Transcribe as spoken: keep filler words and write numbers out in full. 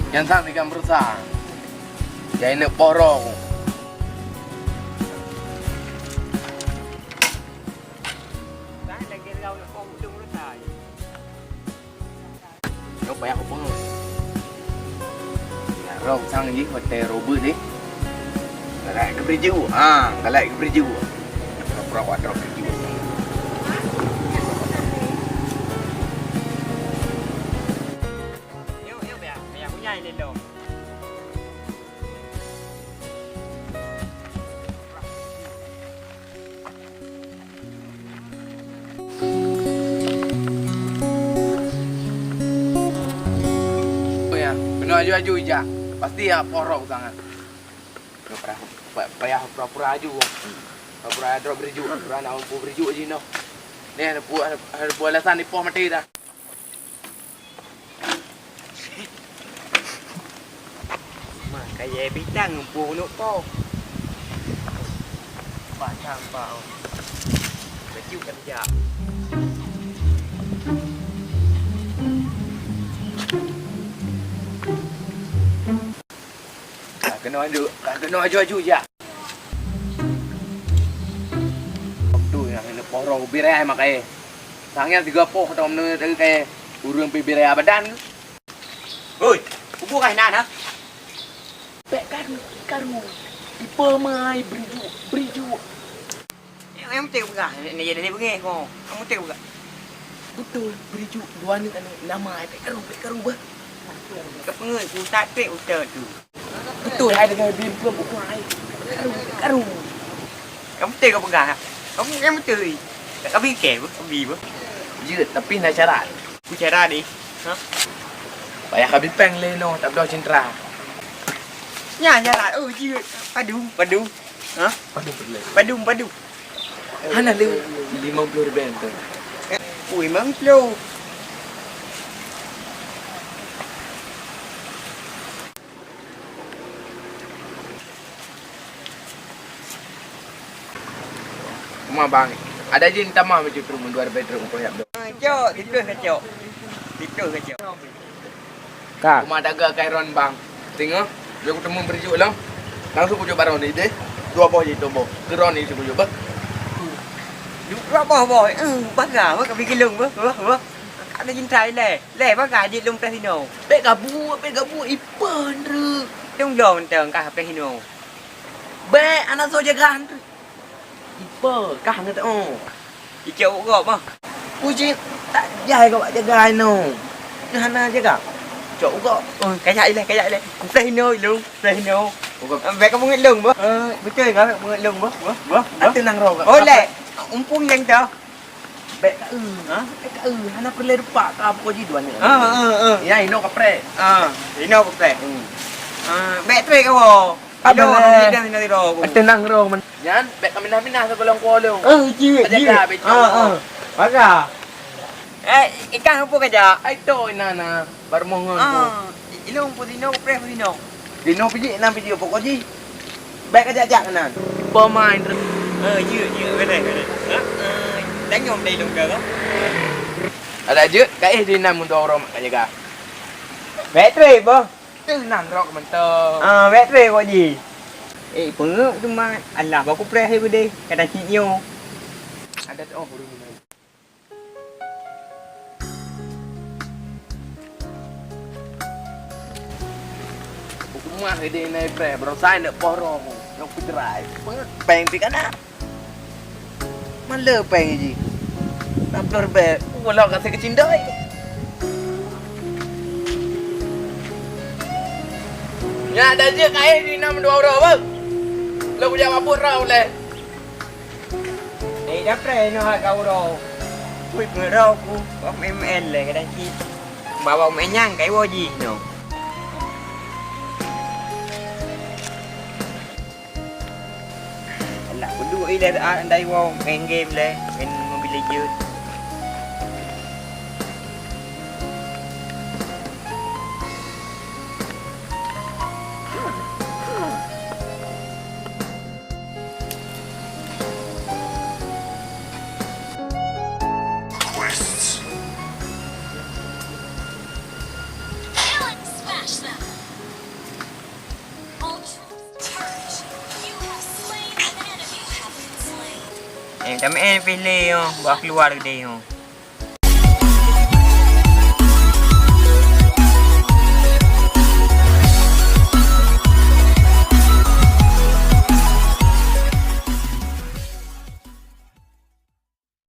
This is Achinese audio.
Nyang sang di gambar sa. Jai neuk poro. Nyoe payah kupeungeut. Ya, rhong sang jih watèe robot deh. Galak keu bri ju. Ha, galak keu bri ju. Pura-pura kuat droe bri ju. Yuk, yuk, ya. Ya, punya ini dong. Oh ya, keunoe aju-aju ija. Pasti ya porok sangat. Payah, payah pura-pura aju. Pura-pura droe bri ju, pura na umpu bri ju jinoe. Neh, ada pu-, ada, ada pu alasan ipoh maté dah. Mak kayèe bitang muphom uneuk po. Patang bau. Baju kerja. Ka keunoe aju, ka keunoe aju-aju jak. Waktu nyang hana poro ubit ai makai. Sang nyan tiga poh atau meunurot lagèe ureueng pih biraya badan. Hoi, kubu kah inan, ha? Bèk karu, karu. Ipeumai bri ju, bri ju. Em, em, teu peugah, ni jadi beungèh ko. Kamu teu peugah. Beutôi, bri ju dua aneuk, aneuk nama ai bèk karu, bèk karu bah. Kepeungeut, ustaz trép ustaz tu. Beutôi, hai deungon bim plom buku hai. Karu, karu. Kamu beutôi kau peugah. Kamu yang beutôi. Tak kau fikir apa? Kau bi apa? Jeuet, tapi na syarat. Ku syarat deh. Ha? Payah ka bipeng lé noh, tak beudôh cintra. Nya syarat. Oh, jeuet. Padu, padu. Ha? Padu peureulèe. Padu, padu. Hana lé lima puluh ribu tu. Oh, lima puluh. Rumah bang. Ada jin tamah macam tu, dua ribu truk kau yap. Cok, itu kacok. Itu kacok. Ka. Rumah dagang Kairon bang. Tengok, dia ketemu berjuk lah. Langsung kujok barang ni deh. Dua boh je tu boh. Keron ni kujok bah. Dua boh boh. Eh, bangga bah kami gelung bah. Bah, bah. Ada cinta ilai. Lé, baka jeuet lôn preh inoe. Bèk gabuek, bèk gabuek, ipeun reuek. Lôn lôn teuh kah preh inoe. Bèk, hana soe jaga han reuek. Ipeun, kah ngeut, oh. Icok u gob mah. Kucing tak jai kau bak jaga inoe. Nyoe hana jaga. Cok u gob. Oh, kajak ilèe, kajak ilèe. Preh inoe lôn, preh inoe. Bèk kamu ngeut lôn bah. Eh, beutôi kah kamu ngeut lôn bah, bah, bah, bah. Ateueh nang roe. Oh, lé. Umpung nyang dah. Bèk ka eu. Ha? Bèk ka eu. Hana peureulèe rupak ka pokok jih dua ni. Ha, ha, ha. Ya, inoe kapreh. Ha, inoe kapreh. Hmm. Ha, bèk trép ka woe. Apa inoe, dah inoe inoe. Tenang, Rom. Nyan, bèk ka minah-minah sigohlom kuah lôn. Eh, ciwek, ciwek. Ha, ha. Baga. Eh, ikan apa kaja? Ai to ina na. Baru mongon. Ah, ilong pun inoe, kapreh pun inoe. Inoe pijik, enam pijik pokok jih. Bèk kajak-jak keunan. Pemain re- Eh, jeuet, jeuet. Betul, betul. Ha? Eh, tanyong dai lôn ka. Ada jeuet, ka eh di nan mun dua orang mak jaga. Bèk trép bah. Teuh nan rok mantong. Ah, bèk trép kok jih. Eh, peungeuh tu mak. Alah, baku preh hai beudeh. Kadang cit nyoe. Ada tu, oh, burung ni. Rumah ide nai preh, baroesa neuk poh roh, neuk peuterai. Pengek peng pih kana. Male peng ji. Enam puluh ribèe, ulah kasih kecindai. Nyak dah jeuet kaih di enam dua uroe, bang. Lo kujak mabuk rau leh. Dek dapre inoe hat ka uroe. Kui peungeut droe ku, wah M L lé kadang cit. Bawa main nyang kai woe jih nyoe. Alah, peuduek ilèe andai woe main game lé, main Mobile Legend. Eh, tamé eh pih lé nyoe, bah keuluwa keudéh nyoe.